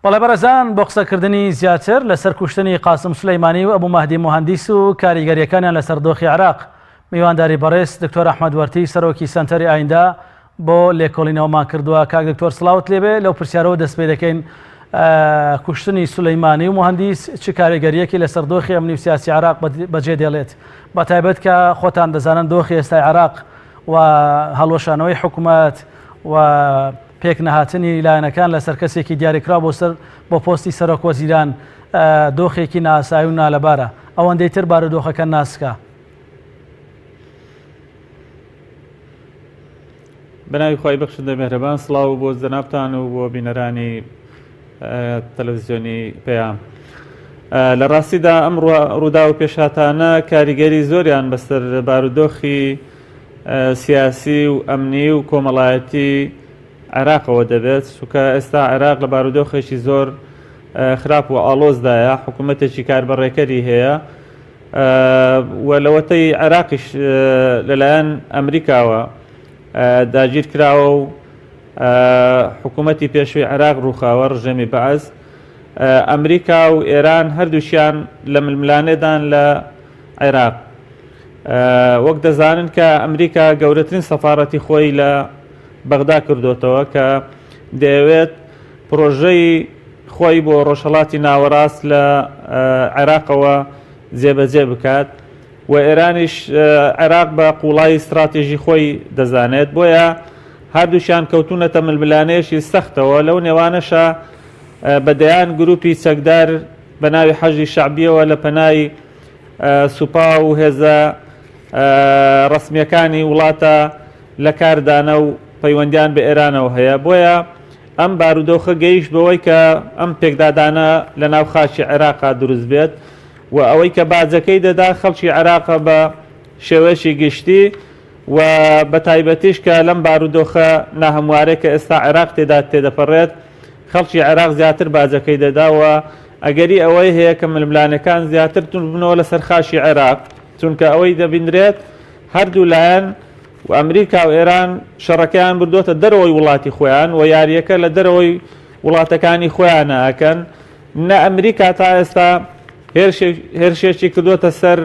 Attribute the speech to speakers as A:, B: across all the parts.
A: بەڵێ بەڕێزان بۆ قسەکردنی زیاتر لەسەر کوشتنی قاسم سولەیمانی و ئەبو مەهدی موهەندیس و کاریگەریەکانیان لەسەر دۆخی عێراق میوانداری بەڕێز دکتۆر ئەحمەد وەرتی سەرۆکی سەنتەری ئایندە بۆ لێکۆڵینەوەمان کردووە کاک دکتۆر سڵاوت لێبێ لەو پرسیارەوە دەست پێ دەکەین کوشتنی سولەیمانی و موهەندیس چ کاریگەریەکی لەسەر دۆخی ئەمنی و سیاسی عێراق بەجێ دێڵێت بە تایبەت کە خۆتان دەزانن دۆخی ئێستای عێراق و هەڵوەشانەوەی حکومەت و پێکنەهاتنی لایەنەکان لەسەر کەسێکی دیاریکراو بۆ سەر بۆ پۆستی سەرۆک وەزیران دۆخێکی نائاسایی و نالەبارە، ئەوەندەی تر بارودۆخەکە ناسکە.
B: بەناوی خوای بەخشندە مێهرەبان سڵاو بۆ جەنابتان و بۆ بینەرانی تەلەڤزیۆنی پەیام. لە ڕاستیدا ئەم ڕووداو و پێشهاتانە کاریگەری زۆریان بەسەر بارودۆخی سیاسی و ئەمنی و کۆمەڵایەتی عێراقەوە دەبێت، چونکە ئێستا عێراق لە بارودۆخێکی زۆر خراپ و ئاڵۆزدایە، حکوومەتێکی کاربەڕێکەری هەیە و لەوەتەی عێراقیش لەلایەن ئەمریکاوە داگیر کراوە و حکوومەتی پێشووی عێراق ڕووخاوە، ڕژێمی بەعس، ئەمریکا و ئێران هەردووکیان لە ململانێدان لە عێراق. وەک دەزانن کە ئەمریکا گەورەترین سەفاڕەتی خۆی لە بەغدا کردۆتەوە کە دەیەوێت پرۆژەی خۆی بۆ ڕۆژهەڵاتی ناوەڕاست لە عێراقەوە جێبەجێ بکات و ئێرانیش عێراق بە قوڵایی ستراتیژی خۆی دەزانێت بۆیە هەردووکیان کەوتونەتە ململانێیەکی سەختەوە لەو نێوانەشە بە دەیان گروپی چەکدار بە ناوی حەشدی شەعبیەوە لە پەنای سوپا و هێزە ڕەسمییەکانی وڵاتە لە کاردانە و پەیوەندیان بە ئێرانەوە هەیە بۆیە ئەم بارودۆخە گەیشت بەوەی کە ئەم پێکدادانە لە ناو خاکی عێراقا دروست بێت و ئەوەی کە باجەکەی دەدا خەڵکی عێراقە بە شێوەیەکی گشتی و بە تایبەتیش کە لەم بارودۆخە ناهەموارەی کە ئێستا عێراق تێدا تێدەپەڕێت خەڵکی عێراق زیاتر باجەکەی دەدا و ئەگەری ئەوەی هەیە کە ململانێکان زیاتر توند ببنەوە لەسەر خاکی عێراق، چونکە ئەوەی دەبینرێت هەردوو لایەن و ئەمریکا و ئێران شەڕەکەیان بردۆتە دەرەوەی وڵاتی خۆیان و یارییەکە لە دەرەوەی وڵاتەکانی خۆیانە ئەکەن، نە ئەمریکا تا ئێستا هێرشێکی کردۆتە سەر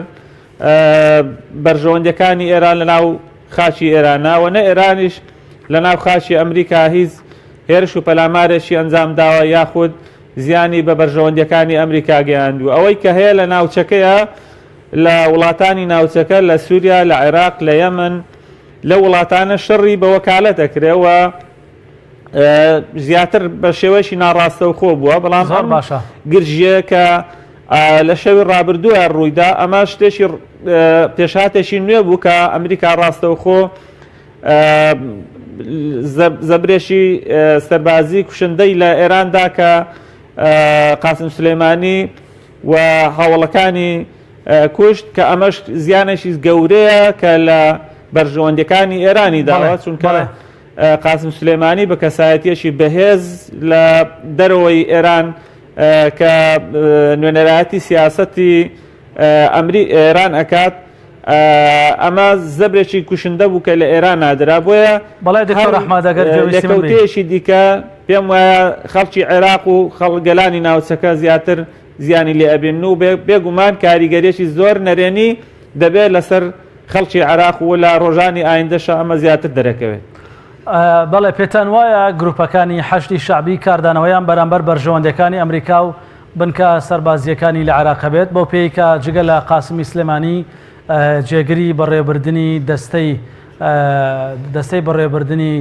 B: بەرژەوەندیەکانی ئێران لە ناو خاکی ئێرانە و نە ئێرانیش لە ناو خاکی ئەمریکا هیچ هێرش و پەلامارێکی ئەنجام داوە یاخود زیانی بە بەرژەوەندیەکانی ئەمریکا گەیاندووە. ئەوەی کە هەیە لە ناوچەکەیە لە وڵاتانی ناوچەکە لە سووریا لە عێراق لە یەمن لە وڵاتانە شەڕی بە وەکالەت ئەکرێ و زیاتر بە شێوەیەکی ناڕاستەوخۆ بووە بەڵام
A: زۆر باشە
B: گرژیە کە لە شەوی ڕابردووە ڕوویدا ئەمە شتێکی پێشهاتێکی نوێ بوو کە ئەمریکا ڕاستەوخۆ زەبرێکی سەربازی کوشندەی لە ئێراندا کە قاسم سلێمانی و هاوڵەکانی کوشت کە ئەمەش زیانێکی گەورەیە کە لە بەرژەوەندەکانی ئێرانی داوە چونکە قاسم سلێمانی بە کەسایەتیەکی بەهێز لە دەرەوەی ئێران کە نوێنەرایەتی سیاسەتی ئەمری ئێران ئەکات ئەمە زەبرێکی کوشندە بوو کە لە ئێران نادرا بۆیە
A: بەڵێ دکتۆر ئەحمەد ئەگەر گوێویستی من بی.
B: لێکەوتەیەکی دیکە پێم وایە خەڵکی عێراق و خەڵک گەلانی ناوچەکە زیاتر زیانی لێ ئەبینن و بێگومان کاریگەریەکی زۆر نەرێنی دەبێت لەسەر خەڵکی عێراق و لە ڕۆژانی ئایندەشا ئەمە زیاتر دەرەکەوێت.
A: بەڵێ پێتان وایە گروپەکانی حەشدی شەعبی کاردانەوەیان بەرامبەر بەرژەوەندیەکانی ئەمریکا و بنکە سەربازییەکانی لە عێراق هەبێت، بەو پێیەی کە جگە لە قاسمی سلێمانی جێگری بەڕێوەبردنی دەستەی دەستەی بەڕێوەبردنی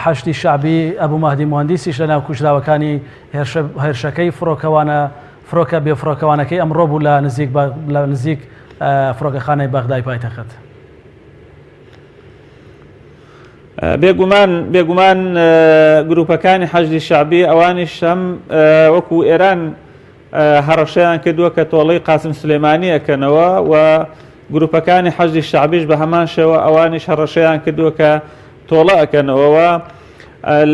A: حەشدی شەعبی ئەبو مەهدی موهەندیسیش لەناو کوژراوەکانی هێرشەکەی فڕۆکەوانە فڕۆکە بێفڕۆکەوانەکەی ئەمڕۆ بوو لە نزیک لە نزیک فڕۆکەخانەی بەغدای پایتەخت.
B: بێگومان بێگومان گروپەکانی حەشدی شەعبی ئەوانیش هەم وەکو ئێران هەڕەشەیان کردووە کە تۆڵەی قاسم سلێمانی ئەکەنەوە و گروپەکانی حەشدی شەعبیش بە هەمان شێوە ئەوانیش هەڕەشەیان کردووە کە تۆڵە ئەکەنەوە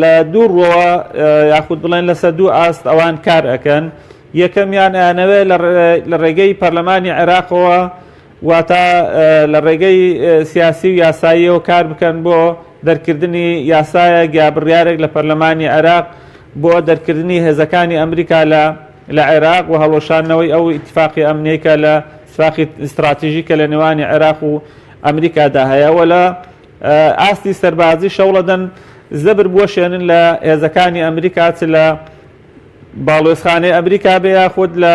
B: لە دوو ڕووەوە یاخود بڵێن لەسەر دوو ئاست ئەوان کار ئەکەن یەکەمیان ئەیانەوێت لە ڕێگەی پەرلەمانی عێراقەوە واتە لە ڕێگەی سیاسی و یاساییەوە کار بکەن بۆ دەرکردنی یاسایەک یا بڕیارێک لە پەرلەمانی عێراق بۆ دەرکردنی هێزەکانی ئەمریکا لە لە عێراق و هەڵوەشاندنەوەی ئەو ئیتفاقی ئەمنیەی کە لە ئیتفاقی ئیستراتیژی کە لە نێوانی عێراق و ئەمریکادا هەیە و لە ئاستی سەربازی شەوڵەدەن زەبر بوەشێنن لە هێزەکانی ئەمریکا چ لە باڵوێزخانەی ئەمریکا بێ یاخود لە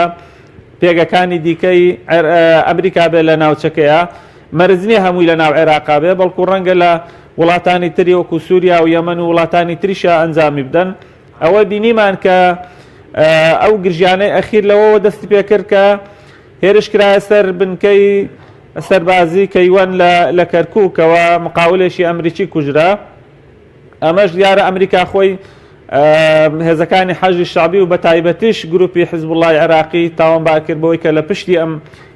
B: پێگەکانی دیکەی ئەمریکا بێ لە ناوچەکەیە مەرج نییە هەمووی لە ناو عێراقا بێ بەڵکو ڕەنگە لە وڵاتانی تری وەکو سووریا و یەمەن و وڵاتانی تریشا ئەنجامی بدەن ئەوە بینیمان کە ئەو گرژیانەی ئەخیر لەوەوە دەستی پێکرد کە هێرش کرایە سەر بنکەی سەربازی کەیوەن لە کەرکووکەوە مقاولێکی ئەمریکی کوژرا ئەمەش دیارە ئەمریکا خۆی هێزەکانی حەشدی شەعبی و بەتایبەتیش گروپی حزبوڵای عێراقی تاوانبار کرد بەوەی کە لە پشتی ئەم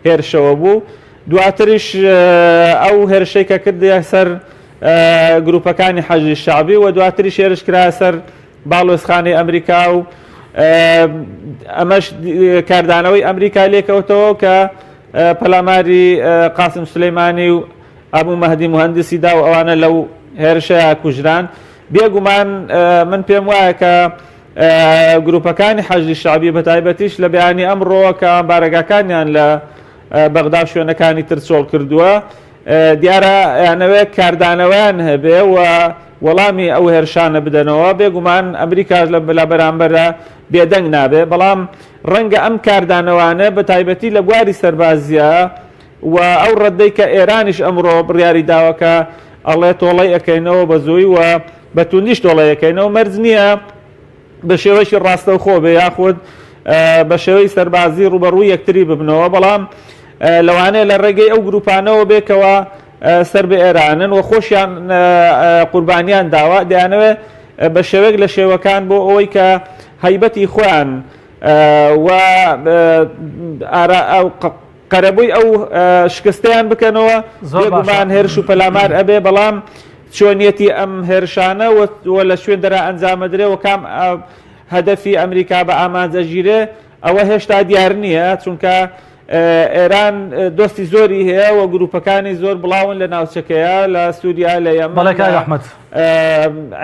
B: هێرشەوە بوو دواتریش ئەو هێرشەی کە کردیە سەر گروپەکانی حەشدی شەعبی و دواتریش هێرش کرایە سەر باڵوێزخانەی ئەمریکا و ئەمەش کاردانەوەی ئەمریکا لێکەوتەوە کە پەلاماری قاسم سلەیمانی و ئەبوو مەهدی موهەندسی دا و ئەوانە لەو هێرشەیا کوژران. بێگومان من پێم وایە کە گروپەکانی حەشدی شەعبی بە تایبەتیش لە بەیانی ئەمڕۆوە کە بارەگاکانیان لە بەغدا و شوێنەکانی تر چۆڵ کردووە دیارە ئەیانەوێت کاردانەوەیان هەبێ و وەڵامی ئەو هێرشانە بدەنەوە بێگومان ئەمریکاش لە بەرامبەرە بێدەنگ نابێ بەڵام ڕەنگە ئەم کاردانەوانە بە تایبەتی لە بواری سەربازیە و ئەو ڕەدەی کە ئێرانیش ئەمڕۆ بڕیاری داوە کە ئەڵێ تۆڵەی ئەکەینەوە بە زووی و بە توندیش تۆڵەی ئەکەینەوە مەرج نییە بە شێوەیەکی ڕاستەوخۆ بێ یاخود بە شێوەی سەربازی ڕوبەڕووی یەکتری ببنەوە بەڵام لەوانەیە لە ڕێگەی ئەو گروپانەوە بێکەوە سەر بە ئێرانن و خۆشیان قوربانیان داوە دەیانەوێت بە شێوەیەک لە شێوەکان بۆ ئەوەی کە هەیبەتی خۆیان و قەرەبووی ئەو شکستەیان بکەنەوە، بێگومان هێرش و پەلامار ئەبێ، بەڵام چۆنیەتی ئەم هێرشانە و لە شوێن دەرا ئەنجامەدرێ و کام هەدەفی ئەمریکا بە ئامانج ئەگیرێ ئەوە هێشتا دیار نییە، چونکە ئێران دۆستی زۆری هەیە و گروپەکانی زۆر بڵاون لە ناوچەکەیە لە سووریا لە یەمەن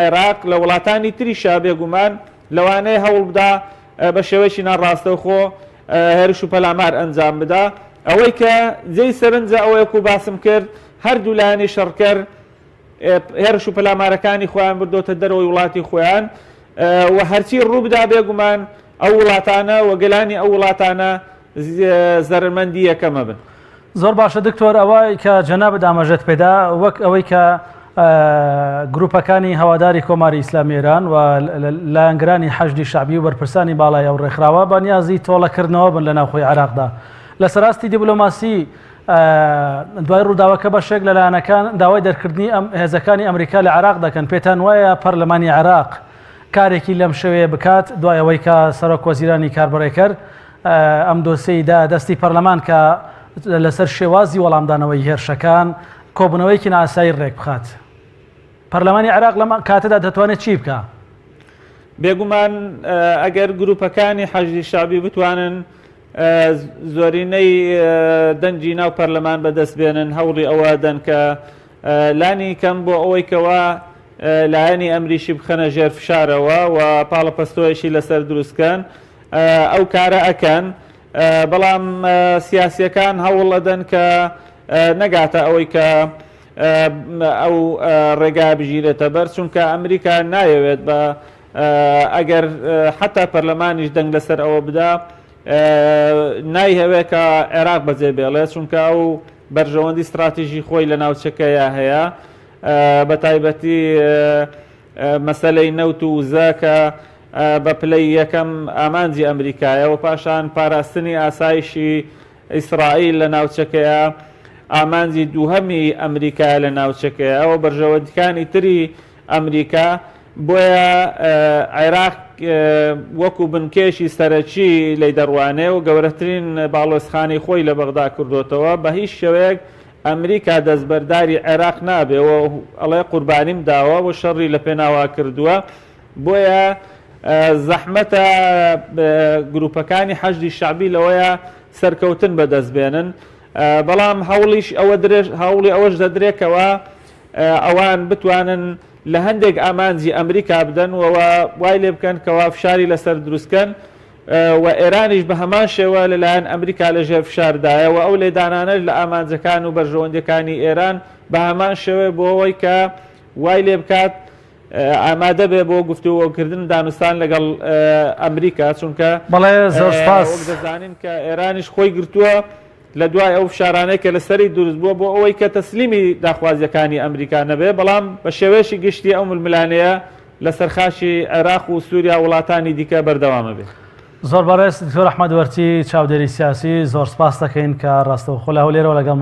B: عێراق لە وڵاتانی تریشا بێگومان لەوانەیە هەوڵ بدا بە شێوەیەکی ناڕاستەوخۆ هێرش و پەلامار ئەنجام بدا. ئەوەی کە جێی سەرنجە ئەوەیە وەکو باسم کرد هەردوو لایەنی شەڕکەر هێرش و پەلامارەکانی خۆیان بردۆتە دەرەوەی وڵاتی خۆیان و هەرچی ڕووبدا بێگومان ئەو وڵاتانە و گەلانی ئەو وڵاتانە زەرەرمەندی یەکەمە بن.
A: زۆر باشە دکتۆر ئەوە کە جەنابت ئاماژەت پێدا وەک ئەوەی کە گروپەکانی هەواداری کۆماری ئیسلامی ئێران و لایەنگرانی حەشدی شەعبی و بەرپرسانی باڵای ئەو ڕێکخراوە بە نیازی تۆڵەکردنەوە بن لە ناوخۆی عێراقدا لەسەر ئاستی دیبلۆماسی دوای ڕووداوەکە بەشێک لە لایەنەکان داوای دەرکردنی ئەم هێزەکانی ئەمریکا لە عێراق دەکەن پێتان وایە پەرلەمانی عێراق کارێکی لەم شێوەیە بکات دوای ئەوەی کە سەرۆک وەزیرانی کاربەڕێکەر ئەم دۆسیەی دا دەستی پەرلەمان کە لەسەر شێوازی وەڵامدانەوەی هێرشەکان کۆبوونەوەیەکی نائاسایی ڕێکبخات. پەرلەمانی عێراق لەم کاتەدا دەتوانێت چی بکا؟
B: بێگومان ئەگەر گروپەکانی حەشدی شەعبی بتوانن زۆرینەی دەنگی ناو پەرلەمان بەدەست بێنن هەوڵی ئەوە دەن کە لانی کەم بۆ ئەوەی کەوا لایەنی ئەمریکی بخەنە ژێر فشارەوە و پاڵەپەستۆیەکی لەسەر دروستکەن ئەو کارە ئەکەن بەڵام سیاسیەکان هەوڵ ئەدەن کە نەگاتە ئەوەی کە ئەو ڕێگا بگیرێتە بەر چونکە ئەمریکا نایەوێت بە ئەگەر حتا پەرلەمانیش دەنگ لەسەر ئەوە بدا نایهەوێت کە عێراق بەجێ بێڵێت چونکە ئەو بەرژەوەندی استراتیژی خۆی لە ناوچەکەیە هەیە بە تایبەتی مەسەلەی نەوت و وزە کە بە پلەی یەکەم ئامانجی ئەمریکایە و پاشان پاراستنی ئاسایشی ئیسرائیل لە ناوچەکەیە ئامانجی دووهەمی ئەمریکایە لە ناوچەکەیە و بەرژەوەندیکانی تری ئەمریکا بۆیە عێراق وەکو بنکەیەکی سەرەکی لی دەڕوانێ و گەورەترین باڵۆزخانەی خۆی لە بەغدا کردوتەوە بە هیچ شێوەیەک ئەمریکا دەستبەرداری عێراق نابێ و ئەڵێ قوربانیم داوە و شەڕی لە پێناوا کردووە، بۆیە زەحمەتە گروپەکانی حەشدی شەعبی لەوەیە سەرکەوتن بەدەست بێنن، بەڵام هەوڵیش ئەوە درێژ هەوڵی ئەوەش دەدرێت کەوا ئەوان بتوانن. لە هەندێک ئامانجی ئەمریکا بدەن و وای لێ بکەن کەوا فشاری لەسەر دروستکەن و ئێرانیش بە هەمان شێوە لەلایەن ئەمریکا لەژێر فشاردایە و ئەو لێدانانەش لە ئامانجەکان و بەرژەوەندیەکانی ئێران بە هەمان شێوەیە بۆ ئەوەی کە وای لێ بکات ئامادە بێ بۆ گفتوگۆکردن دانوستان لەگەڵ ئەمریکا چونکە
A: بەڵێ زۆر سپاس
B: وەک دەزانین کە ئێرانیش خۆی گرتووە لە دوای ئەو فشارانەی کە لەسەری دروست بووە بۆ ئەوەی کە تەسلیمی داخوازیەکانی ئەمریکا نەبێ بەڵام بە شێوەیەکی گشتی ئەو ململانێیە لەسەر خاکی عێراق و سووریا و وڵاتانی دیکە بەردەوامە بێ.
A: زۆر بەڕێز دکتۆر ئەحمەد وەرتی چاودێری سیاسی زۆر سپاست دەکەین کە ڕاستەوخۆ لە هەولێرەوە لەگەڵمان.